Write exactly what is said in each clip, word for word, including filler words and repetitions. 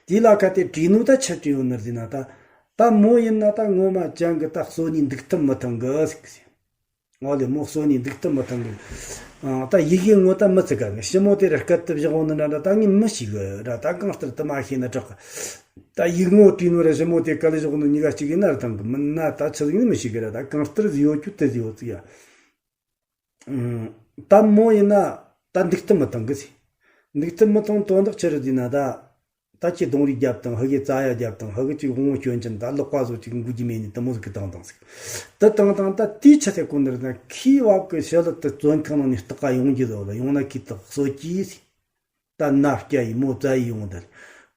དེ་ལ་ཁ་དེ་བྲིས་ནོ་ད་ཆི་བྲིས་ཡོད་ནི་ཟེར་ན་ད། ད་མོ་ཡིན་ན་ད་ངོ་མ་ཅང་གི་ད་གསོ་ནི་འདུག་ཐུབ་མི་ཐང་གི་ཟེར་གི་ཟེར། ཨོ་ལེ་མོ་གསོ་ནི་འདུག་ཐུབ་མི་ཐང་གི། ཨ་ད་ཡི་གེ་ངོ་ད་མི་ཚིག་ག་གི་ཞི་མོ་དེ་ར་སྐད་དུ་བཞག་འོང་ནི་འདྲ་འདྲ་ད་ངས་མི་ཤེས་གི་ར། ད་གང་ལྟར་དུ་མ་ཤེས་ན་དྲག་གི། ད་ཡིག་ངོ་བྲིས་ནོ་ར་ཞི་མོ་དེ་ག་ལ་བཞག་ནོ་གཉིས་ཀ་གཅིག་ཡིན་ན་ར་ཐང་གི་མིན་ན་ད་ཆི་ཟིག་ནི་མི་ཤེས་གི་ར། ད་གང་ལྟར་ཟིག་ཡོད་རྒྱུ་དེ་ཟིག་ཡོད་ཚིག་ཡ། ད་མོ་ཡིན་ན་ད་འདུག་ཐུབ་མི་ཐང་གི་ཟེར། འདུག་ཐུབ་མི་ཐང་དོན་དག་ཆི་རེད་ཟེར་ན་ད། ད་ཁྱི་རྡུང་རེས་རྒྱབ་དང་ཧི་གེ་རྩ་ཡ་རྒྱབ་དང་ཧི་གེ་ཅིག་དབང་པོ་སྐྱོན་ཅན་ད་ལག་པ་བཟོ་ཅིག་འགུལ་རྒྱུ་མེད་ནི་དེ་མོ་ཟིག་གི་བཏང་བཏང་ཟིག། དེ་བཏང་བཏང་ད་དེའི་ཆི་ཟེར་གོ་ནི་རེད་ན་ཁིའི་བ་གི་ཞི་ལི་དེ་བཙོན་ཁང་ནང་ནས་སྟག་ག་ཡོང་རྒྱུ་བཟོ་ལ་ཡོང་ན་ཁིས་དེ་གསོད་ཀྱིས་ཟེར། ད་མནའ་བསྐྱལ་ཡི་མོ་བཙལ་ཡི་ཡོང་དེར།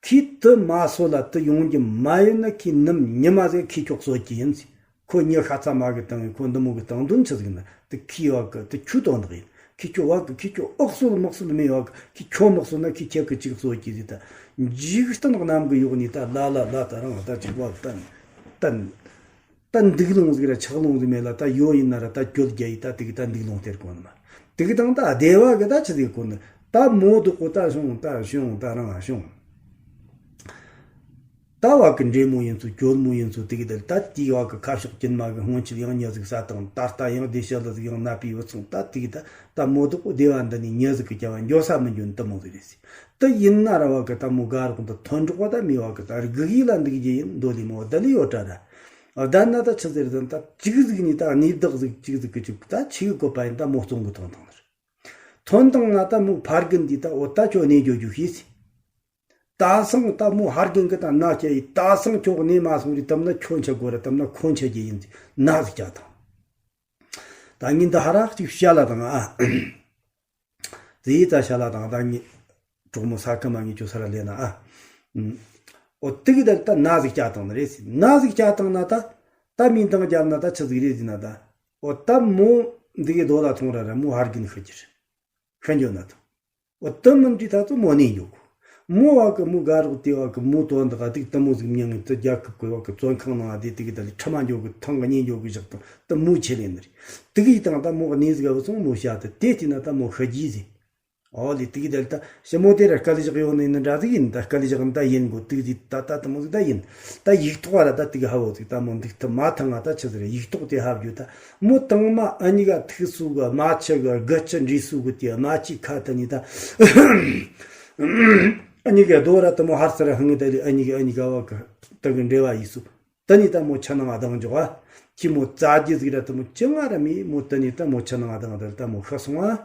ཁོས་དེ་མ་གསོད་ལ་དེ་ཡོང་རྒྱུ་མ་ཡོད་ན་ཁོས་ནམ་ཉི་མ་ཟིག་ཁོས་ཁྱོད་གསོད་ཀྱི་ཡིན་ཟེར། ཁོ་མྱི་ཤ་ཚ་མ་གི་བཏང་བའི་ཁོ་འདི་མོ་གི་བཏང་དོན་ཆི་ཟིག་ན་དེ་ཁོའི་བ་གི་དེ་ཁྱོད་དོན་དག་ཡིན། ཁོས་ཁྱོད་བ་གི་ཁོས་ཁྱོད་ཨག་གསོད་མག་གསོད་མེད་བ་གི་ཁོས་ཁྱོད་མག་གསོད་ན་ཁོས་ཁྱེད་གི་ཅིག་གསོད་ཀྱི་ཟེར། ད་འཇིག་རྟེན་གནམ་གི་གཡོག་ནས་ད་ལ་ལ་ལ་ད་རང་ད་ཅིག་བ་གི་ད་ད། ད་འདུག་ལོང་ཟིག་ར་ཆག་ལོང་ཟིག་མེད་ལ་ད་ཡོད་ཡིན་ན་ར་ད་གྱོད་རྒྱ་ཡི་ད་དེ་གི་ད་འདུག་ལོང་སྟེར་གོ་ནི་མ། དེ་གི་དང་ད་སྡེ་བ་གི་ད་ཆི་ཟིག་གོ་ནི་ད་མོ་དུ་གོ་ད་བྱུང་ད་བྱུང་ད་རང་བྱུང་། ད་བ་གི་འདྲེ་མོ་ཡིན་ཚུལ་གྱོད་མོ་ཡིན་ཚུལ་དེ་གི་ད་ད་དེའི་བ་གི་ཁ་ཕྱོགས་ཀྱིན་མ་གི་སྔོན་ཆད་ཡང་ཉ་ཟིག་ས་དང་ད་ལྟ་ཡང་སྡེ་ཤ་ལ་ཟིག་ཡང་ན་པའི་བུ་ཚང་ད་དེ་གི་ད་ད་མོ་དུ་གོ་སྡེ་བ་འདི་ནས་ཉ་ཟིག་གི་རྒྱ་བ་འགྱོ་ས་མི་འགྱོ་ནི་དེ་མོ་ཟིག་རེད་ཟེར། དེ་ཡིན་ན་ར་བ་གི་ད་མོ་དགའ་རོགས་འདི་ཐོན་འགྲོགས་པ་ད་མི་བ་གི་ད་སྒུག་ཡིག་ལ་འདུག་རྒྱུ་ཡིན་འདོད་ལི་མོ་བདལ་ལི་ཡོད་དྲ་ར། བདལ་ན་ད་ཆི་ཟེར་ཟིན་ད་ཅིག་ཟིག་ནི་ད་གནས་བདག་ཟིག་ཅིག་ཟིག་གི་ཅིག་ད་ཆི་གི་བཀོད་པ་ཡིན་ད་མོ་བཙོང་གི་ཐོན་ཐང་ནི་རེད། ཐོན་ཐང་ན་ད་མོ་ཕ་རྒན་འདི་ད་འོ་ད་ཁྱོད་གནས་འགྱོ་རྒྱུ་ཤེས་ཟིན། ད་སང་ད་མོ་ཕ་རྒན་གི་ད་ན་ཁྱེད་ཡི་ད་སང་ཁྱོད་གནས་མ་སོང་རི་དམ་ན་ཁྱོད་འཆི་དགོས་ར་དམ་ན་ཁོ་འཆི་རྒྱུ་ཡིན་ཟིན་ན་ཟིག་ཀྱ་ཐང་། ད་ངས་འདི་ཧ་རག་ཅིག་བཤད་ལ་དང་ཨ། དེ་ཡི་ད་ཤ་ལ་དང་ད་ངས་གྲོགས་མོ་ས་ཁ་མ་ངས་ཁྱོད་ས་ར་ལས་ན་ཨ། ཨུམ། འོ་དེ་གི་ད་ད་ན་ཟིག་བསྐྱལ་བཏང་ནི་རེད་ཟེར། ན་ཟིག་བསྐྱལ་བཏང་ན་ད་ད་མིན་དང་རྒྱབ་ན་ད་ཆི་ཟིག་རེད་ཟེར་ན་ད། འོ་ད་མོ་འདི་གི་རྡོ་ལ་ཐོང་ར་ར་མོ་ཧར་གིན་ཤི་རྒྱུ་རེད། ཤི་འགྱོ་ན་ད། འོ་ད་མིན་དུས་ད་ཚོ་མོ་གནས་འགྱོ་གོ། མོ་བ་གི་མོ་དགའ་རོགས་དེ་བ་གི་མོ་དོན་དག་དེ་གི་ད་མོ་ཟིག་མྱང་ངི་ད་རྒྱལ་ཁབ་གི་བ་གི་བཙོན་ཁང་ནང་དེ་དེ་གི་ད་ལི་ཁྲི་མ་འགྱོ་གི་ཐང་གི་གཉེན་འགྱོ་གི་བཞག་དང་ད་མོ་ཆེ་ལེ་ནི་རེད། དེ་གི་ཡི་དང་ད་མོ་གནས་ཟིག་བ་སོང་མོ་བཤད་དེ་དེ་དེ་ན་ད་མོ་ཤི་རྒྱུ་ཟིག། ཨོ་ལི་དེ་གི་དལ་ད་ཞི་མོ་དེ་ར་སྐལ་བཞག་ཡོད་ནི་ནི་འདྲ་ཟིག་ཡིན། ད་སྐལ་བཞག་ནི་ད་ཡིན་གོ་དུག་ཟིག་ད་ད་དུ་མོ་ཟིག་ད་ཡིན། ད་ཡིག་ཐོག་ར་ད་དེ་གི་ཧ་བོ་ཟིག་ད་མོ་འདུག་ཐུབ་མ་ཐང་ང་ད་ཆི་ཟིག་རེད། ཡིག་ཐོག་དེ་ཧ་བརྒྱུད་ད་མོ་དང་མ་ཨ་ཉི་ག་ཐུག་སུ་གི་མ་ཆི་གི་དགུ་ཆི་འདྲི་སུ་གི་དེ་མ་ཆི་ཁ་ད་ནི་ད་ཨ་ཉི་ག་རྡོ་ར་ད་མོ་ཧར་ས་ར་ཧང་ད་ལི་ཨ་ཉི་ག་ཨ་ཉི་ག་བ་གི་ད་གི་འབྲེལ་བ་ཡིག་སུ་ད་ནི་ད་མོ་ཆ་ནང་ང་དང་འཇོག་ཨ་ཁྱི་མོ་རྩ་རྒྱུ་ཟིག་ར་ད་མོ་ཅི་ང་ར་མི་མོ་ད་ནི་ད་མོ་ཆ་ནང་ང་དང་ད་ལི་ད་མོ་ཤི་སོང་ཨ།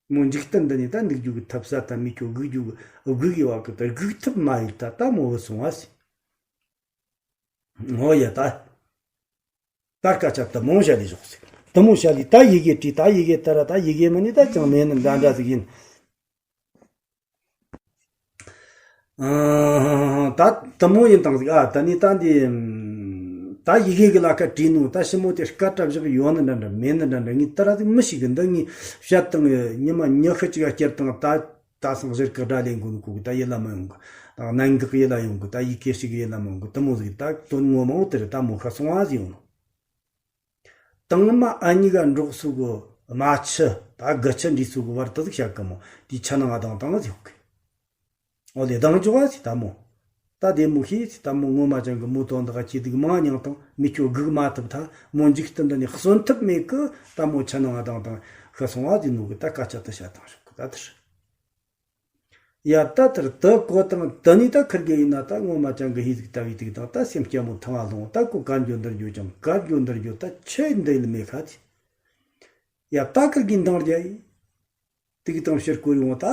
མོ་འཇིག་རྟེན་འདི་ནས་ད་འདུག་རྒྱུ་གི་ཐབས་ས་ད་མི་ཁྱོད་སྒུག་རྒྱུ་གི་སྒུག་གི་བ་གི་ད་སྒུག་ཐུབ་མ་ཡིན་ད་ད་མོ་བུད་སོང་བ་ཟེར། ངོ་ཡ་ད། ད་སྐད་ཆ་དུ་མོ་བཤད་ལས་ཞོག་ཟེར། དུ་མོ་བཤད་ལས་ད་ཡི་གེ་བྲིས་ད་ཡི་གེ་ད་ར་ད་ཡི་གེ་མི་ནི་ད་ཅང་མེད་ནི་འདྲ་འདྲ་ཟིག་ཡིན། ཨ། ད་དུ་མོ་ཡིན་དང་ཟིག་ཨ། ད་ནི་ད་འདི། ད་ཡི་གེ་གི་ལ་ཁ་བྲིས་ནོ་ད་ཞི་མོ་དེ་སྐད་གྲགས་བཞག་ཡོད་ནི་འདྲ་འདྲ་མེད་ནི་འདྲ་འདྲ་ངས་ད་ར་ཟིག་མི་ཤེས་གི། འདི་ངས་བཤད་དང་ཉི་མ་ཉི་ཤུ་གཅིག་ག་སྐྱེར་དང་ད་ད་སང་གཞིར་གི་སྒྲ་ལེན་གོ་ནི་གོ་གི་ད་ཡིད་ལ་མི་ཡོང་གི། ད་གནད་འགག་ཡིད་ལ་ཡོང་གི། ད་ཡི་གེ་ཞིག་ཡིད་ལ་མི་ཡོང་གི། དུ་མོ་ཟིག་ད་དོན་ངོ་མ་འོ་དེ་རེད། ད་མོ་ཤི་སོང་བ་ཟིག་ཡོང་ནོ། དང་མ་ཨ་ཉི་ག་འགྲོགས་སུ་གི་མ་ཆི་ད་དགུ་ཆི་འདྲི་སུ་གི་བར་དུ་ཟིག་བཤད་གི་མོ་དེ་ཆ་ནང་ང་དང་དང་ཟིག་ཡོད་གི། ཨོ་ལེ་དང་ཅོག་ཨ་སི་ད་མོ། ད་དེ་མོ་ཤེས་སི་ད་མོ་ངོ་མ་ཅང་གི་མོ་དོན་དག་ཁྱེད་དུག་མང་ཉང་དང་མི་ཁྱོད་སྒུག་མ་ཐུབ་ད་མོ་འཇིག་རྟེན་འདི་ནས་གསོན་ཐུབ་མེད་གི། ད་མོ་ཆ་ནང་ང་དང་དང་ཤི་སོང་བ་དེ་ནོ་གི་ད་སྐད་ཆ་དུ་བཤད་དང་ཞོག་གི་ད་དེར། ཡ་ད་དེར་དུ་གོ་དང་དུ་ནི་ད་ཁིར་གི་ཡིན་ན་ད་ངོ་མ་ཅང་གི་ཧི་ཟིག་ལྟ་བུའི་དུག་དང་ད་སེམས་སྐྱ་མོ་ཐང་ང་ལོང་ད་ཀོ་གར་འགྱོ་འདིར་འགྱོ་ཅང་གར་འགྱོ་འདིར་འགྱོ་ད་ཆི་འདི་ལ་མེད་ཁ་ཅི། ཡ་ད་ཁིར་གི་འདང་རྒྱ་ཡི། དུག་དང་ཕྱིར་བསྐོར་ཡོང་ད།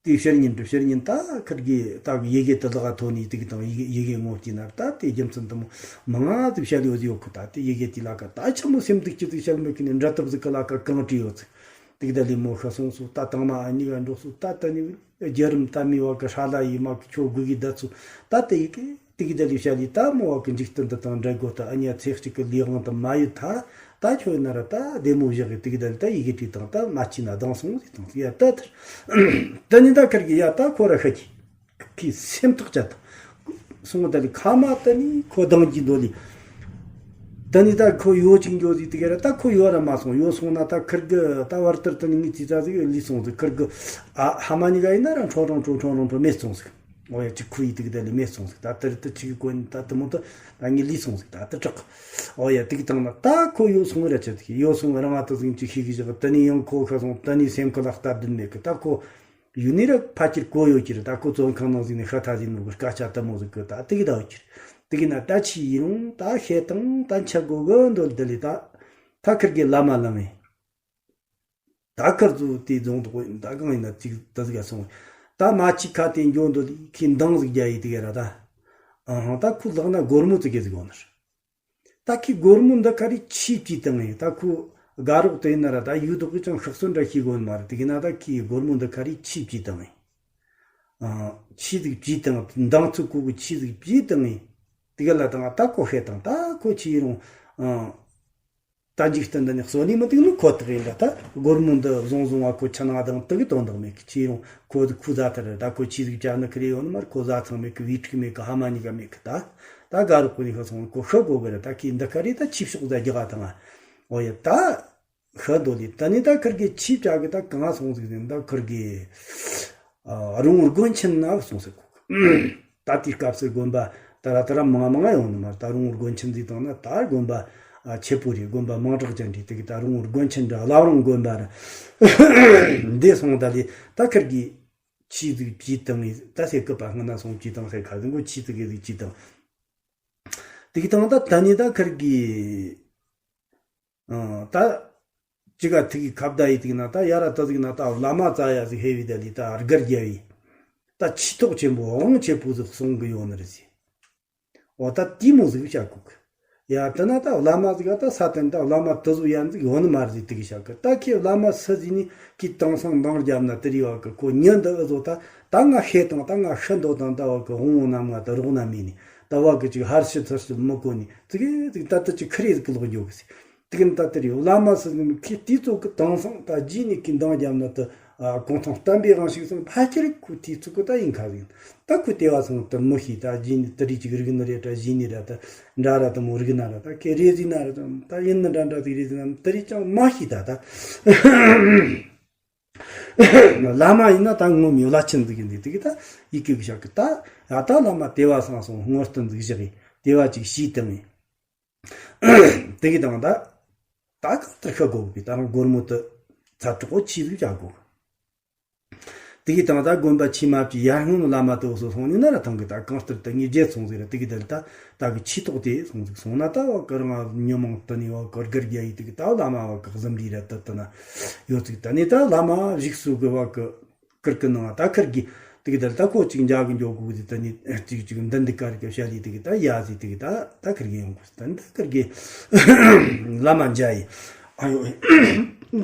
དེ་ཕྱིར་ཉིན་དུ་ཕྱིར་ཉིན་ད་ཁིར་གི་ད་གི་ཡི་གེ་དུ་ལག་ཐོ་ནི་དུག་དང་ཡི་གེ་ཡི་གེ་ངོ་སྐྱེས་ན་ད་དེ་རྒྱུ་མཚན་དུ་མོ་མང་ང་ཟིག་བཤད་ཡོད་ཟིག་ཡོད་གི། ད་དེ་ཡི་གེ་དེ་ལ་ཀ་ད་ཆི་མོ་སེམས་སྡུག་ཅི་ཟིག་བཤད་མེད་གི་ནི་འདྲ་ཐབས་ཟིག་གི་ལ་ཀ་གང་བྲིས་ཡོད་ཟིག། དུག་ད་ལི་མོ་ཤི་སོང་སུ་ད་དང་མ་ཨ་ཉི་ག་འགྲོ་སུ་ད་ད་ནི་བརྒྱུད་རིམ་ད་མི་བ་གི་ཧྲ་ལ་ཡི་མ་གི་ཁྱོ་དགོས་གི་ད་ཚུ་ད་དེ་ཡི་གེ་དུག་ད་ལི་བཤད་ལི་ད་མོ་བ་གི་འཇིག་རྟེན་འདི་དང་འདྲ་དགོས་ད་ཨ་ཉ་ཚེ་གཅིག་གི་ལི་དབང་དུ་མ་ཡོད་ད། ད་ཁྱོད་ན་ར་ད་བདེ་མོ་བཞག་གི་དུག་ད་ལི་ད་ཡི་གེ་བྲིས་དང་ད་མ་ཅི་ན་དང་སོང་ཟིག་དང་ཡ་ད་དར་ད་ནི་ད་ཁར་གི་ཡ་ད་ཁོ་ར་ཤ་གི་གི་སེམས་ཐག་བཅད་དང་སོང་ད་ལི་ཁ་མ་ད་ནི་ཁོ་དང་གི་འདོད་ལི། ད་ནི་ད་ཁོ་ཡོ་ཅིག་འགྱོ་ཟིག་དེ་ག་ར་ད་ཁོ་ཡོ་ར་མ་སོང་། ཡོ་སོང་ན་ད་ཁིར་གི་ད་བར་དར་དུ་ནི་ངི་ཙི་ཙ་ཟིག་ལུས་སོང་ཟིག། ཁིར་གི་ཨ་ཧ་མ་ཉི་ག་ཡིན་ན་ར་འཕྲོ་རང་འཕྲོ་འཕྲོ་རང་འཕྲོ་མེད་སོང་ཟིག། འོ་ཡ་ཅིག་ཁུ་ཡི་དེ་ག་ད་ལི་མེད་སོང་ཟིག། ད་དེར་དུ་ཅིག་གི་གོ་ནི་ད་དུ་མོ་དུ་ད་ངི་ལུས་སོང་ཟིག། ད་དུ་དྲག། འོ་ཡ་དེ་གི་དང་ན་ད་ཁོ་ཡོ་སོང་ར་ཆ་ཟིག། ཡོ་སོང་རང་ང་དུ་ཟིག་ཅིག་ཤི་གི་ཞག། ད་ནི་ཡང་ཁོ་ཤ་སོང་། ད་ནི་སེམས་ཁུ་ལ་སྟབས་བདུན་མེད་གི། ད་ཁོ་ཡུལ་ནས་ར་ཕ་ཁྱེར་གོ་ཡོད་ཀྱི་རེད། ད་ཁོ་བཙོན་ཁང་ནང་ཟིག་ནས་ཤ་ཐ་ཟིག་ནོ་གི་སྐད་ཆ་དུ་མོ་ཟིག་གི། ད་དེ་གི་ད་ཡོད་ཀྱི་རེད། དེ་གི་ན་ད་ཆི་ཡིན་རུང་ད་ཤེད་དང་ད་འཆི་དགོས་གི་འདོད་དེ་ལས་ད་ད་ཁིར་གི་བླ་མ་ལ་མེད། ད་ཁིར་ཚོ་དེ་རྫོང་དུ་ད་གང་ཡིན་ན་ཅིག་ད་ཟིག་ག་སོང་། ད་མ་ཅིག་ཁ་དེ་འགྱོ་འདོད་ལས་ཁི་འདང་ཟིག་རྒྱ་ཡི་དེ་གི་ར་ད། ཨ་ཧང་ད་ཁོ་ལག་ན་སྒོར་མོ་ཙི་གེ་ཟིག་ཡོད་ནི་རེད། ད་ཁི་སྒོར་མོ་འདི་ག་རེ་ཆི་བྱིས་བཏང་ངས། ད་ཁོ་དགའ་རོགས་དེ་ཡིན་ན་ར་ད་ཡུལ་དུ་གི་ཅང་ཤག་སོན་འདྲ་ཤེས་གོ་ནི་མ་རེད། དེ་གི་ན་ད་ཁི་སྒོར་མོ་འདི་ག་རེ་ཆི་བྱིས་བཏང་ངས། ཨ་ཆི་ཟིག་བྱིས་བཏང་། འདང་ཚུགས་གོ་གི་ཆི་ཟིག་བྱིས་བཏང་ངས། དེ་ག་ལ་དང་ད་ཁོ་ཤེས་དང་ད་ཁོ་ཆི་རུང་ཨ་ད་འཇིག་རྟེན་འདི་ནི་གསོན་ནི་མི་ཐུབ་ནི་ཁོ་ཐག་ཡིན་ལ། ད་སྒོར་མོ་འདི་བཟུང་བཟུང་བ་ཁོ་ཆ་ནང་དང་དུ་གི་དོན་དག་མེད་གི། ཆི་རུང་ཁོ་ཁོ་ཟ་ཐར་ད་ཁོ་ཆི་ཟིག་བྱ་ནི་ཁི་རེ་ཡོད་ནི་མར་ཁོ་ཟ་ཚང་མེད་གི། བི་ཁྲིག་མེད་གི། ཧ་མ་ཉི་ག་མེད་གི། ད་ད་དགའ་རོགས་ཀུན་ནི་ཤི་སོང་། ཁོ་ཤི་དགོས་གི་རེད། ད་ཁི་འདི་ག་རེ་ད་ཆི་ཕྱོགས་ཟ་རྒྱག་ག་དང་། འོ་ཡ་ད་ཤི་འདོད་ལས་ད་ནི་ད་ཁིར་གི་ཆི་བྱ་གི་ད་གང་སོང་ཟིག་ཟིན། ད་ཁིར་གི་ཨ་རོང་དགོན་ཆེན་ན་སོང་ཟེར་གོ། ད་དེའི་སྐབས་སུ་དགོན་པ་ད་ར་ད་ར་མང་མང་ཡོང་ནི་མ། ད་རོང་དགོན་ཆེན་ཟིག་དང་ན་ད་དགོན་པ་ཨ་ཆེ་པོ་རེད། དགོན་པ་མང་དྲགས་ཅན་རེད། དེ་གི་ད་རོང་དགོན་ཆེན་འདྲ་བླ་བྲང་དགོན་པ་ར་འདི་སོང་ད་ལས་ད་ཁིར་གི་ཆི་ཟིག་བྱིས་བཏང་ངས། ད་སེ་སྐུ་པ་སྔ་ན་སོང་བྱིས་བཏང་ཟེར། ཁ་ཟིག་གོ་ཆི་ཟིག་གི་ཟིག་བྱིས་བཏང་། དེ་གི་དང་ད་ད་ནི་ད་ཁིར་གི་ཨ་ད་ཅི་ག་ཐིག་གི་ཁ་བརྡ་ཡི་ཐིག་ན་ད་ཡ་ར་ད་ཟིག་ན་ད་བླ་མ་ཙ་ཡ་ཟིག་ཧེ་བི་ད་ལི་ད་སྒར་རྒྱ་བི་ད་ཆི་ཐོག་ཆེན་པོ་དབང་ཆེ་པོ་ཟིག་གསུང་གི་ཡོད་ནི་རེད་ཟེར། འོ་ད་དེ་མོ་ཟིག་བྱ་གོ་གི། ཡ་དེ་ན་ད་བླ་མ་ཟིག་ག་ད་ས་དན་ད་བླ་མ་དུ་ཟིག་ཡ་ཟིག་ཡོད་ནི་མ་རེད་ཟེར་དེ་གི་བྱ་གི། ད་ཁྱེད་བླ་མ་སུ་ཟིག་ནི་ཁྱེད་དེང་སང་འདང་རྒྱབ་ན་དེ་རི་བ་གི་ཁོ་ཉན་འདི་ཨི་ཟོ། ད་ད་ང་ཤེས་དང་ད་ང་ཤི་འདོད་དང་ད་བ་གི་དབང་བོ་རྣམ་ལྔ་ད་རོགས་ན་མེད་ནི་ད་བ་གི་ཅིག་ཧར་ཤི་ཚུར་ཤི་མི་གོ་ནི་ཙི་གེ་ཙི་གེ་ད་ལྟ་ཅིག་ཁི་རེ་ཟིག་གི་ལོག་འགྱོ་གི་ཟེར། དེ་གི་ད་དེ་རེད། བླ་མ་སུ་ནི་ཁྱེད་དེ་ཚོ་གི་དེང་སང་ད་རྗེས་ནས་ཁྱེད་འདང་རྒྱབ་ན་ད་ཨ་གུང་ཐང་བསྟན་པའི་དབང་ཞིག་སོང་ཕལ་ཆེར་ཁོ་དེ་ཚོ་གི་ད་ཡིན་ཁ་ཟིག་ད་ཁོ་དེ་བ་སོང་ད་མི་ཤེས། ད་རྗེས་ནས་དེ་རིགས་ཅིག་རིག་ནི་རེད། ད་རྗེས་ནས་ར་ད་འདྲ་ར་ད་མོ་རིག་ན་ར་ད་ཁྱེད་རེ་ཟིན་ན་ར་ད་ད་ཡིན་ནི་འདྲ་འདྲ་ཟིག་རེ་ཟིན་ན་དེ་རིགས་ཅང་མ་ཤེས། ད་ད་བླ་མ་ཡིན་ན་ད་ངོ་མི་བླ་ཆེན་ཟིག་ཡིན་དེ་དེ་གི་ད་ཡི་གེ་གི་ཞག་གི་ད་ཡ་ད་བླ་མ་དེ་བ་སང་སོང་སྔོན་སྟོན་ཟིག་བཞག་གི་དེ་བ་ཅིག་ཤེས་དང་། དེ་གི་དང་ད་ད་གང་ལྟར་ཤི་དགོས་པའི་ད་རང་སྒོར་མོ་དུ་ཚ་དྲག་པོ་ཆི་ཟིག་བྱ་དགོས། དེ་གི་དང་ད་དགོན་པ་ཆི་མ་བྱི་ཡར་སྔོན་བླ་མ་དུ་སོ་སོང་ནི་ན་ར་ཐང་གི་ད་གང་ལྟར་དུ་ངེས་རྒྱལ་སོང་ཟིག་ར། དེ་གི་དལ་ད་ད་གི་ཆི་ཐོག་དེ་སོང་ཟིག་སོང་ན་ད་བ་གི་རང་ཉོ་མང་དུ་ནི་བ་གི་སྒར་རྒྱ་ཡི་དེ་གི་ད་བླ་མ་བ་གི་གཟིམ་རི་ར་དུ་དུ་ན་ཡོད་ཟིག། ད་ནི་ད་བླ་མ་བཞུགས་སུ་གི་བ་གི་ཁིར་གི་ནང་ད་ཁིར་གི་དེ་གི་དལ་ད་ཁོ་ཅིག་འཇའ་གི་འཇོག་གི་དེ་ད་ནི་ཅིག་ཅིག་འདི་འདི་ཀ་རི་གི་བཤད་ལི་དེ་གི་ད་ཡ་ཟི་དེ་གི་ད་ད་ཁིར་གི་ཡོང་གི་ད་ནི་ད་ཁིར་གི་བླ་མ་འཇའ་ཡི་ཨ་ཡོ་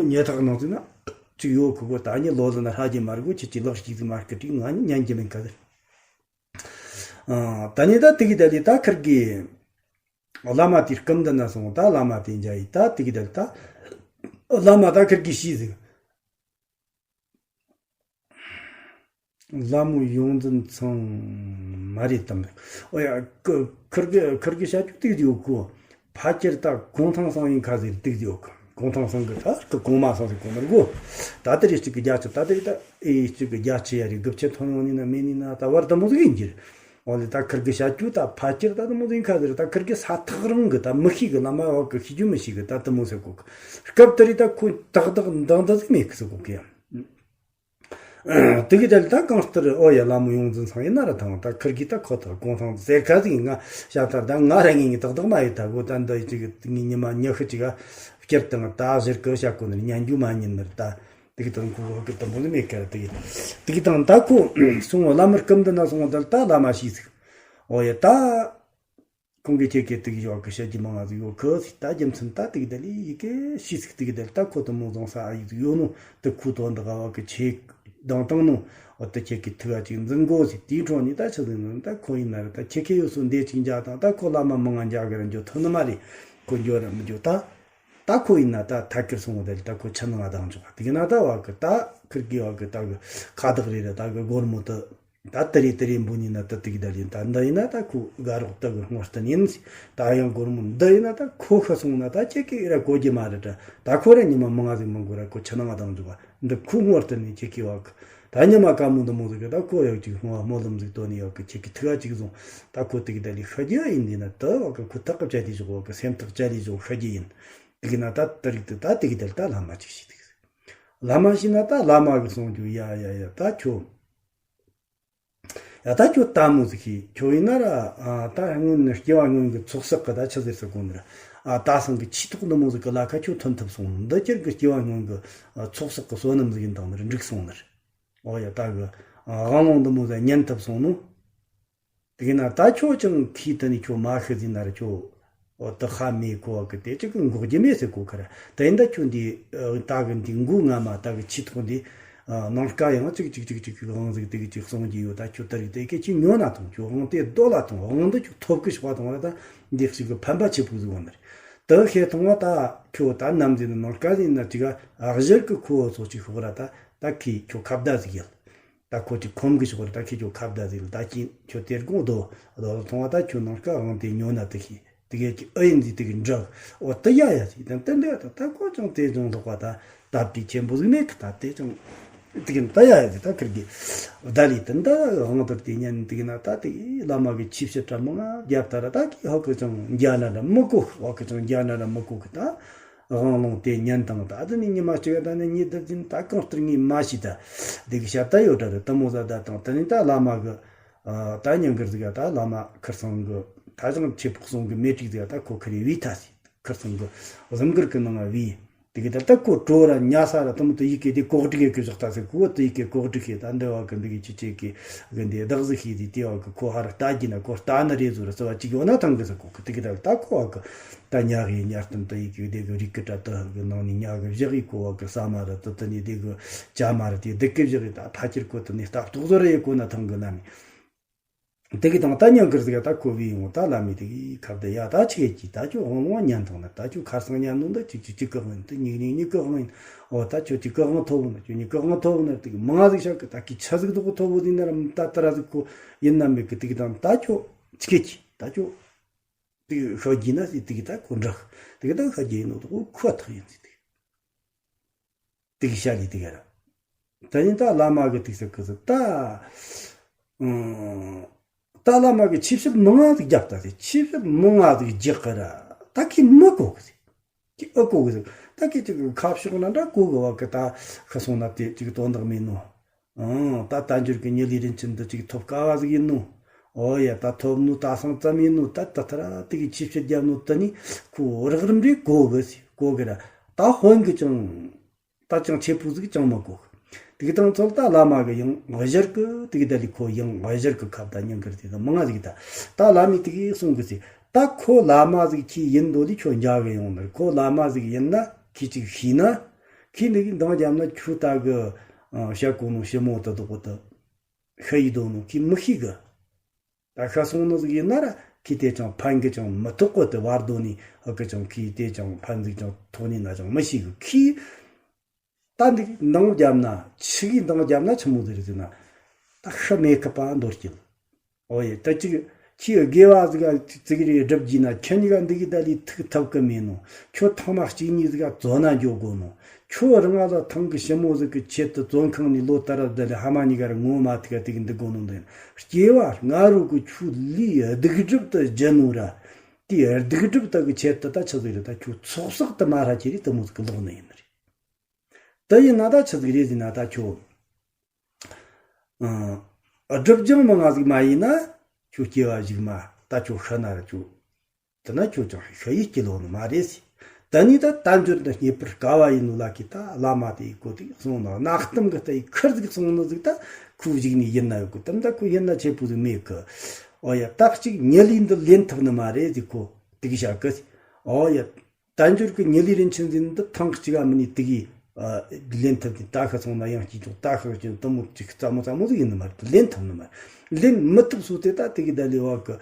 ཉེ་ཐག་ནང་ཟིན་ན་ཅིག་ཡོད་གི་གོ། ད་ནི་ལོ་ལ་ན་ཧ་ཅི་མ་རི་གོ་ཁྱེད་ཀྱི་ལག་ཅིག་ཟི་མ་སྐད་ཀྲིག་ང་ནི་ཉན་གྱི་མིན་ག་ཟེར། ཨ་ད་ནི་ད་དེ་གི་ད་ལི་ད་ཁིར་གི་བླ་མ་དེ་སྐུ་མདུན་ན་སོང་། ད་བླ་མ་དེ་འཇའ་ཡི་ད་དེ་གི་ད་ལི་ད་བླ་མ་ད་ཁིར་གི་ཤི་ཟིག། ལ་མོ་ཡོངས་འཛིན་ཚང་མ་རེད་དམ། ཨོ་ཡ་ཁིར་གི་ཁིར་གི་བྱ་རྒྱུ་དེ་གི་ཡོད་གོ། ཕལ་ཆེར་ད་གུང་ཐང་སང་ཡིན་ཁ་ཟེར་དེ་གི་ཡོད་གོ། གུང་ཐང་སང་གི་ད་གི་གུང་མ་སང་ཟེར་གོ་ནར་གོ། ད་དེ་རེ་གཅིག་གི་རྒྱ་ཆེ་ད་དེ་རེ་ད་ཨེ་གཅིག་གི་རྒྱ་ཆེ་ཡ་རེ་དགུ་བཅུ་ཐོན་ཡོང་ནི་ན་མེད་ནི་ན་ད་བར་དུ་མོ་ཟིག་ཡིན་གྱི་རེད། འོ་ལེ་ད་ཁིར་གི་བྱ་རྒྱུ་ད་ཕལ་ཆེར་ད་དུ་མོ་ཟིག་ཡིན་ཁ་ཟེར། ད་ཁིར་གི་ས་ཐག་རིང་གི་ད་མི་ཤེས་གི་བླ་མ་བ་གི་ཤེས་རྒྱུ་མི་ཤེས་གི་ད་དུ་མོ་ཟེར་གོ་གི། སྐབས་དེ་རེ་ད་ཁོ་ཏག་ཏག་འདང་ད་ཟིག་མེད་གི་ཟེར་གོ་གི་ཡ། དེ་གི་དལ་ད་གང་ལྟར་ཨོ་ཡ་ལ་མོ་ཡོངས་འཛིན་ཚང་ཡིན་ན་ར་ཐང་ད་ཁིར་གི་ད་ཁོ་ཐག་གུང་ཐང་ཟེར་ཁ་ཟིག་ང་བྱ་ཐར་ད་ང་ར་ངེས་ངེས་ཏག་ཏག་མ་ཡོད་ད་གོ། ད་འདི་ཅིག་ངའི་ཉི་མ་ཉི་ཤུ་ཅིག་ག་བསྐྱུར་དང་ད་ཟེར་གི་བྱ་གོ་ནི་ཉན་རྒྱུ་མ་ཉན་ནི་ར་ད་དེ་གི་དང་ཁོ་གི་དུམ་བུ་ནི་མེད་ཀ་ར་དེ་གི་དེ་གི་དང་ད་ཁོ་སོང་བླ་མར་སྐུ་མདུན་ན་སོང་དལ་ད་བླ་མ་ཤི་ཟིག། ཨོ་ཡ་ད། ཁོང་གིས་ཁྱེད་ཀྱིས་དེ་གི་ཡོད་གི་བཤད་ཀྱི་མང་ང་ཟིག་ཡོད་གི་ཟིག། ད་རྒྱུ་མཚན་ད་དེ་གི་དེ་ལས་ཡི་གེ་ཤི་ཟིག། དེ་གི་དེ་ལས་ད་ཁོ་དུ་མོ་བཟང་ས་ཨ་ཡིག་ཟིག་ཡོད་ནོ་དེ་ཁུ་དོ་འདི་ག་བ་གི་ཆེ་དང་དང་ནོ། འོ་དེ་ཁྱེད་ཀྱིས་ཐུག་ཨ་ཅིག་འཛིན་གོ་ཟིག། དེའི་འཕྲོ་ནས་ད་ཆི་ཟིག་ནི་ད་ཁོ་ཡིན་ན་ར་ད་ཁྱེད་ཁྱེད་ཡོད་སོ་འདས་ཅིག་འཇག་དང་ད་ཁོ་བླ་མ་མང་ང་འཇག་གི་ར་འཇོ་ཐུབ་ནི་མ་རེད། ཁོ་འཇོ་ར་མི་འཇོ་ད། ད་ཁོ་ཡིན་ན་ད་ཐད་ཀར་སོང་བ་དེ་ལས་ད་ཁོ་ཆི་ནང་ང་བཏང་ཆོག་ག། དེ་གི་ན་ད་བ་གི་ད་ཁིར་གི་བ་གི་ད་གི་ཁ་བདག་རེ་ར་ད་གི་སྒོར་མོ་དུ། ད་དེ་རེད་དེ་རེད་འབུ་ཉིན་ན་ད་དེ་གི་ད་ལིན་ད་འདི་ཡིན་ན་ད་ཁོ་དགའ་རོགས་ད་གི་སྔོ་སྟན་ཡིན། ད་ཡང་སྒོར་མོ་འདི་ཡིན་ན་ད་ཁོ་ཤི་སོང་ན་ད་ཁྱེད་ཀྱིས་ར་གོ་རྒྱུ་མ་རེད་དྲ། ད་ཁོ་ར་ཉི་མ་མང་ང་ཟིག་མང་གོ་ར་ཁོ་ཆ་ན་ང་དང་འཇུག་པ་འདི་ཁོ་སྔོ་སྟན་ནས་ཁྱེད་ཀྱིས་བ་གི་ད་ཉི་མ་དཀའ་མོ་འདི་མོ་ཟིག་གི་ད་ཁོ་ཡག་ཅིག་སྔོ་སྨོན་ལམ་ཟིག་བཏོན་ནས་ཡག་གི་ཁྱེད་ཀྱི་ཐུགས་ཅིག་བཟུང་ད་ཁོ་དེ་གི་ད་ལི་ཤི་རྒྱུ་ཡིན་འདི་ན་ད་བ་གི་ཁོ་ཐག་གི་བཅད་དེ་བཞག་བ་གི་སེམས་ཐག་བཅད་དེ་བཞག་ཤི་རྒྱུ་ཡིན། དེ་གི་ན་ད་དེ་རིགས་དེ་ད་དེ་གི་ད་ལ་ད་ལྷ་མ་ཅིག་ཤི་དེ་གི་ལྷ་མ་ཤི་ན་ད་ལྷ་མ་གི་གསུང་རྒྱུ་ཡ་ཡ་ཡ་ད་ཁྱོད། ཡ་ད་ཁྱོད་ལྟད་མོ་ཟིག་ཤེས་ཁྱོད་ཡིན་ན་ར། ཨ་ད་སྔོན་ནས་སྐྱེ་བ་སྔོན་གྱི་ཚོགས་བསགས་གི་ད་ཆི་ཟེར་ཟེར་གོ་ནི་ར། ཨ་ད་སང་གི་ཆེ་ཐོག་འདི་མོ་ཟིག་གི་ལ་ཁ་ཁྱོད་ཐོན་ཐུབ་སོང་། འདི་ཁྱེད་ཀྱི་སྐྱེ་བ་སྔོན་གྱི་ཨ་ཚོགས་བསགས་གི་བསོད་ནམས་ཟིག་ཡིན་དང་ནི་ར་འགྲིག་སོང་ནི་ར། ཨོ་ཡ་ད་གི་ཨ་དབང་ལུང་འདི་མོ་ཟིག་ཉན་ཐུབ་སོང་ནོ། དེ་གི་ན་ད་ཁྱོད་ཀྱང་ཁྱི་དེ་ནི་ཁྱོད་མ་ཤི་ཟིན་ན་ར་ཁྱོད། འོ་དེ་ཧ་མེད་གོ་བ་གི་དེ་ཅིག་གི་འགོག་རྒྱུ་མེད་ཟེར་གོ་ཁར། དེ་ཡིན་ད་ཁྱོད་འདི་ཨ་ད་གི་འདི་མགོ་རྔ་མ་ད་གི་ཆེ་ཐོག་འདི་ཨ་ནང་དཀའ་ཡང་ཅིག་ཅིག་ཅིག་ཅིག་གི་དབང་ཟིག་དེ་གི་ཅིག་གསུང་རྒྱུ་ཡོད། ད་ཁྱོད་ད་རིག་དེ་གི་ཅིག་ཉོ་ན་ཐོང་། ཁྱོད་དབང་དེ་རྡོ་ལ་ཐོང་། དབང་འདི་ཁྱོད་ཐོབ་གི་ཤོག་པ་ཐོང་བ་ད་འདི་ཞིག་གི་ཕན་པ་ཆེ་པོ་ཟིག་བ་ནི་རེད། དེ་ཤེས་ཐོང་བ་ད་ཁྱོད་ད་ནམ་ཟིན་ནང་དཀའ་ཟིན་ན་ཅིག་ཨ་གཞིར་གི་ཁོ་སོགས་ཅིག་ཤོག་ར། ད་ད་ཁི་ཁྱོད་ཁ་བརྡ་ཟིག་ཡལ། ད་ཁོ་ཅིག་ཁོམ་གི་ཤོག་ར། ད་ཁྱེད་ཁྱོད་ཁ་བརྡ་ཟིག་ལ་ད་ཁྱེད་ཁྱོད་དེར་དགོངས་རྡོ་རྡོ་ལ་མཐོང་བ། ད་ཁྱོད་ནང་དཀའ་དབང་དེ་ཉོ་ན་དེ་ཤེས་དེ་གས་ཀྱི་ཨ་ཡིན་ཟིག་དེ་གི་འདྲ། འོ་ད་ཡ་ཡ་ཟིག་དང་དེ་འདྲ་ད་ད་ཁོ་ཅང་དེ་ཅང་ལྷག་པ་ད་ད་བྲིས་ཆེན་པོ་ཟིག་མེད་གི། ད་དེ་ཅང་དེ་གི་ད་ཡ་ཡ་ཟིག་ད་ཁིར་གི་བརྡ་ལི་དེ་འདྲ་དབང་དུར་དེ་ཉན་དེ་གི་ན་ད་དེ་བླ་མ་གི་ཆིབས་ཕྱིར་གྲ་མང་ང་རྒྱབ་ད་ར། ད་གི་ཧོ་གི་ཅང་རྒྱ་ན་ར་མི་གོ། ཧོ་གི་ཅང་རྒྱ་ན་ར་མི་གོ་གི་ད། དབང་ལུང་དེ་ཉན་དང་། ད་དེ་ནས་ཉི་མ་གཅིག་ད་ནས་ཉི་ཟླ་ཟིན་ད་གང་ལྟར་ངས་མ་ཤེས། ད་དེ་གི་ཤ་ད་ཡོད་འདྲ་རེད། དེ་མོ་ཟ་ད་དང་དེ་ནས་ད་བླ་མ་གི་ད་ཉིན་དཀར་ཟིག་ད་བླ་མ་ཁིར་སང་གི་ད་ཅང་ཆེ་ཕོག་སོང་གི་མེ་ཏྲིག་ཟིག་ད་ཁོ་ཁིར་བི་ཐ་སི་ཁིར་སང་གི་གཟིམ་གུར་གི་ནང་བི་དེ་གི་ད་ད་ཁོ་གྲོ་ར་ཉ་ས་ར་དེ་མོ་དེ་ཡི་གེ་དེ་གོག་སྒྲིག་གི་བཞག་ད་ཟེར། ཁོ་དེ་ཡི་གེ་གོག་སྒྲིག་གི་ད་འདི་བ་གི་འདི་གི་ཆི་ཆེ་གི་གི་འདི་བདག་ཟིག་ཤེས་དེ་དེ་བ་གི་ཁོ་ཧ་ར་ལྟ་གི་ན་ཁོ་ལྟ་ན་རེ་ཟུ་ར་ཟེར་བ་ཅིག་ཡོད་ན་ཐང་གི་ཟེར། ཁོ་གི་དེ་གི་ད་ད་ཁོ་བ་གི་ད་ཉ་གི་ཉ་སྟོན་དུ་ཡི་གེ་དེ་གི་རིག་གི་དྲ་དུ་གི་ནང་ནས་ཉ་གི་བཞག་གི་ཁོ་བ་གི་ས་མ་ར་དུ་དུ་ནས་དེ་གི་ཅ་མ་ར་དེ་དེ་གི་བཞག་གི་ད་ཕ་ཁྱེར་ཁོ་དུ་ནས་ལྟ་རྟོག་བཟོ་ར་ཡི་ཁོ་ན་ཐང་གི་ན་ནི། དེ་གི་དང་ད་ཉང་གིར་ཟིག་ད་ཁོ་བི་ཡོང་ད་བླ་མའི་དེ་གི་ཁབ་ད་ཡ་ད་ཆི་གེ་ཅི་ད་ཁྱོད་དབང་ལུང་ཉན་ཐང་ན་ད་ཁྱོད་ཁར་སང་ཉན་ནོ་ད་ཅིག་ཅིག་ཅིག་གི་དབང་ཡིན་ད་ཉིག་ཉིག་ཉིག་གི་དབང་ཡིན། འོ་ད་ཁྱོད་ཅིག་གི་དབང་ཐོབ་ན་ཁྱོད་ཉིག་གི་དབང་ཐོབ་ན་དེ་གི་མང་ཟིག་ཤག་གི་ད་གི་ཆ་ཟིག་དུ་གི་ཐོབ་བོ་དེ་ན་ར་ད་ད་ར་ཟིག་ཁོ་ཡིན་ན་མེད་གི་དེ་གི་དང་ད་ཁྱོད་ཆི་གེ་ཅི་ད་ཁྱོད། དེ་ཤོད་རྒྱུ་ན་ཟེར་དེ་གི་ད་ཁོ་འདྲ་དེ་གི་ད་ཤོད་རྒྱུ་ཡིན་ནོ་ད་ཁོ་ཁོ་ཐག་ཡིན་ཟེར་དེ་དེ་གི་ཤ་ལི་དེ་གི་ར། ད་ཡིན་ད་བླ་མ་གི་དེ་ཟེར་གི་ཟེར་ད། ཨང་། ད་བླ་མ་གི་ཆིབས་ཞབས་མང་ང་ཟིག་རྒྱབ་ད་ཟེར། ཆིབས་ཞབས་མང་ང་ཟིག་རྒྱག་གི་ར། ད་ཁི་མི་གོ་གི་ཟེར། ཁི་ཨ་གོ་གི་ཟེར། ད་ཁི་ཅིག་ཁ་ཕྱོགས་ན་འདྲ་གོ་གི་བ་གི་ད་ཤི་སོང་ན་དེ་ཅིག་དོན་དག་མེད་ནོ། ཨང་། ད་དལ་འབྱོར་གྱི་མྱི་ལུས་རིན་ཆེན་འདི་ཅིག་ཐོབ་དཀའ་བ་ཟིག་ཡིན་ནོ། ཨོ་ཡ་ད་ཐོབ་ནོ་ད་སང་ཙམ་ཡིན་ནོ། ད་ད་ཐ་ར་དེ་གི་ཆིབས་ཕྱིར་རྒྱབ་ནོ་དེ་ནི་ཁོ་རག་རིམ་རེ་གོ་གི་ཟེར་གོ་གི་ར། ད་དཔོན་གི་ཅང་ད་ཅང་ཆེ་པོ་ཟིག་ཅང་མི་གོ་གི། དེ་གི་དང་ཚོལ་ད་བླ་མ་གི་ཡང་གཞིར་གི་དེ་གི་ད་ལི་ཁོ་ཡང་གཞིར་གི་ཁབ་ད་ཉང་གིར་དེ་ད་མང་ང་ཟིག་ད་ད་བླ་མའི་དེ་གི་གསུང་གི་ཟེར། ད་ཁོ་བླ་མ་ཟིག་ཁྱི་ཡིན་དོ་ལི་ཁྱོད་འཇག་གི་ཡོང་ནི་རེད། ཁོ་བླ་མ་ཟིག་ཡིན་ན་ཁྱི་ཅིག་ཤི་ན། ཁྱི་འདི་གི་འདང་རྒྱབ་ན་ཁྱོད་ད་གི་ཨ་བཤད་གོ་ནོ་ཞི་མོ་དེ་དོག་གོ་དེ་ཤི་ཡི་དོ་ནོ་ཁྱི་མི་ཤེས་གི། ད་ཤི་སོང་ནོ་ཟིག་ཡིན་ན་ར་ཁྱི་དེ་ཅང་ཕན་གི་ཅང་མི་ཐོགས་གོ་དེ་བར་དོ་ནི་ཧ་གི་ཅང་ཁྱི་དེ་ཅང་ཕན་ཟིག་ཅང་ཐོགས་ནི་ན་ཅང་མི་ཤེས་གི། ཁྱི་ད་འདི་འདང་རྒྱབ་ན་ཆི་གི་འདང་རྒྱབ་ན་ཆི་མོ་ཟིག་རེད་ཟེར་ན། ད་ཤི་མེད་གི་པ་འདོར་སྐྱིད། ཨོ་ཡེ་ད་ཅིག་ཁྱིའི་དགེ་བ་ཟིག་ག་ཅིག་རེ་སྒྲུབ་རྒྱུ་ན་ཁྱེད་གཉིས་ཀ་འདི་གི་ད་ལི་ཐུག་ཐབས་གི་མེད་ནོ། ཁྱོད་ཐེངས་མ་གཅིག་གཉིས་ཟིག་ག་བཙོན་ན་འཇོག་དགོ་ནོ། ཁྱོད་རང་ང་ལ་ཐང་གི་ཞི་མོ་ཟིག་གི་ཆེད་དུ་བཙོན་ཁང་ནས་ལོ་ལྟར་བསྡད་ལས་ཕ་མ་གཉིས་ཀ་ར་ངོ་མ་ཐུག་ག་དེ་གི་འདུག་དགོ་ནོ་འདི་ཡིན། སྐྱེ་བ་སྔ་རོ་གི་ཁྱོད་ལུས་སྡིག་སྒྲིབ་དུ་བརྒྱུད་ནོ་ར། དེའི་སྡིག་སྒྲིབ་དག་གི་ཆེད་དུ་ད་ཆི་ཟིག་རེད། ད་ཁྱོད་ཚོགས་བསགས་དུ་མ་ཧྲ་ཁྱེར་རེ་དེ་མོ་ཟིག་གི་ལོག་ནི་ཡིན་ནི་རེད། དེ་ཡིན་ན་ད་ཆི་ཟིག་རེད་ཟེར་ན་ད་ཁྱོད། ཨ། སྒྲིབ་སྦྱང་མང་ང་ཟིག་མ་ཡིན་ན། ཁྱོད་སྐྱེ་བ་གཞུག་མ་ད་ཁྱོད་ཤི་ན་ར་ཁྱོད། དེ་ན་ཁྱོད་ཅང་ཤི་ཡི་སྐྱེ་ལོ་ནི་མ་རེད་ཟེར། ད་ནི་ད་དལ་འབྱོར་འདི་རྙེད་པར་དཀའ་བ་ཡིན་ནོ་ལ་ཁི་ད་བླ་མ་དེ་ཡི་གོ་དེ་གསུང་ནོ་གནའ་གཏམ་གི་ལྟ་ཡི་ཁུར་ཟིག་གསུང་ནོ་ཟིག་ད་ཁུ་གཞུག་ནས་ཡིན་ན་ཡོད་གི་དམ་ད་ཁུ་ཡིན་ན་ཆེ་པོ་ཟིག་མེད་གི། ཨོ་ཡ་ད་གཅིག་མྱི་ལུས་འདི་ལེན་ཐུབ་ནི་མ་རེད་ཟེར་ཁོ་དེ་གི་བཤད་གི། ཨོ་ཡ། དལ་འབྱོར་གྱི་མྱི་ལུས་རིན་ཆེན་ཟིན་འདི་ཐེངས་གཅིག་ག་མིན་ནི་དེ་གི་ལེན་ཐུབ་ཀྱི། ད་ཤི་སོང་ན་ཡང་སྐྱིད་ཆོག་ད་ཤི་སོང་དུ་མོ་ཅིག་རྩ་མོ་རྩ་མོ་ཟིག་ཡིན་ནི་མ་རེད། ལེན་ཐུབ་ནི་མ་རེད། ལེན་མི་ཐུབ་སོ་དེ་ད་དེ་གི་ད་ལེ་བ་གི་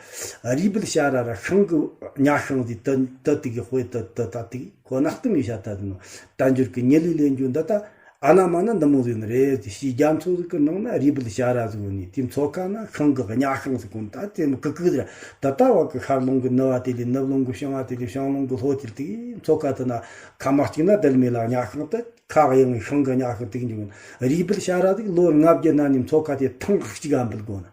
རུས་སྦལ་ཤ་ར་ར་ཤིང་གི་ཉ་ཤིང་ཟིག་ད་ད་དེ་གི་དཔེ་ད་ད་ད་དེ་གི་ཁོ་ན་གཏིང་གི་ཤ་ད་དེ་ནོ། དལ་འབྱོར་གྱི་མྱི་ལུས་ལེན་རྒྱུ་འདི་ད་ ཨ་ན་མ་ན་འདི་མོ་ཟིག་ནི་རེད། ཞེས་རྒྱ་མཚོ་ཟིག་གི་ནང་ན་རུས་སྦལ་ཤ་ར་ཟིག་ཡོད་ནི། དེ་མཚོ་ཁ་ན་ཤིང་གི་གཉའ་ཤིང་ཟིག་གོན། ད་དེ་མོ་ཀི་ཀི་ཟིག་ར། ད་ལྟ་བ་གི་ཤར་རླུང་གི་ནུབ་བ་དེ་ལས་ནུབ་རླུང་གི་བྱང་བ་དེ་ལས་བྱང་རླུང་གི་ལྷོ་དེ་ལ་དེ་མཚོ་ཁ་དེ་ན་ཁ་མ་གཅིག་ན་དལ་མེ་ལ་གཉའ་ཤིང་དེ་ཁ་གཡེང་ཤིང་གི་གཉའ་ཤིང་དེ་འཇུག་ཡོད་ནི། རུས་སྦལ་ཤ་ར་ཟིག་ལོ་ལྔ་བརྒྱ་ན་ནི་མཚོ་ཁ་དེ་ཐེངས་གཅིག་ག་འབུད་དགོས་ནི།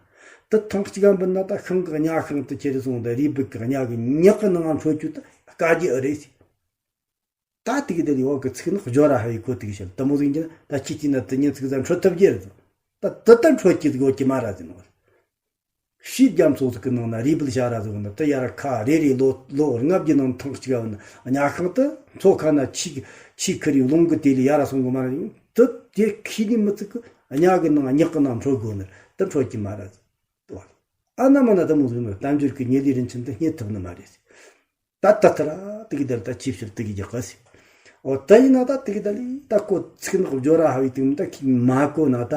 དེ་ཐེངས་གཅིག་ག་འབུད་ན་ད་ཤིང་གི་གཉའ་ཤིང་དེ་ཁྱེར་སོང་ད་རུས་སྦལ་གི་གཉའ་གི་ཉག་གི་ནང་འཕྲོད་རྒྱུ་དེ་དཀའ་རྒྱུ་ཨེ་རེད་ཟེར། ད་དེ་གི་དེ་ལས་འོག་གི་ཚིག་ནག་སྦྱོར་ར་ཧ་བའི་གོ་དེ་གི་བཤད། དེ་མོ་ཟིག་ཡིན་གྱི་ན་ད་ཁྱེད་ཀྱིས་ན་དེ་ཉིན་ཚིག་ཟ་འཕྲོད་ཐུབ་རྒྱུ་རེད། ད་དེ་ལྟར་འཕྲོད་ཀྱི་ཟིག་ཡོད་ཀྱི་མ་ར་ཟེར་ནོ། ཞེས་རྒྱ་མཚོ་ཟིག་གི་ནང་ན་རུས་སྦལ་ཤ་ར་ཟིག་ཡོད་ན་དེ་ཡར་ཁ་རེ་རེ་ལོ་ལོ་ལྔ་བརྒྱ་ནང་ཐེངས་གཅིག་ག་བ་ན་གཉའ་ཤིང་དེ་མཚོ་ཁ་ན་ཆུ་ཆུ་ཁུར་རེ་རླུང་གི་དེ་ལས་ཡར་སོང་གི་མ་ར་ཡིན། དེ་དེ་ཁྱེད་ནི་མི་ཚིག་གི་གཉའ་གི་ནང་ཉག་གི་ནང་འཕྲོད་དགོས་ནི་དེ་འཕྲོད་ཀྱི་མ་ར་ཟེར། ཨ་ན་མ་ན་དེ་མོ་ཟིག་ནི་བསྟན་འགྱུར་གྱི་ཉེ་ལས་རིན་ཆེན་དེ་རྙེད་ཐུབ་ནི་མ་རེད་ཟེར། ད་ད་ལྟ་ར་དེ་གི་དེ་ལ་ད་ཆེས་ཕྱིར་དེ་གི་རྒྱག་ག་ཟེར། འོ་ད་ཡིན་ན་ད་དེ་གི་ད་ལི་ད་ཁོ་ཚིག་ནག་སྦྱོར་ར་ཧ་བའི་དེ་མོ་ད་ཁྱེད་མ་གོ་ན་ད།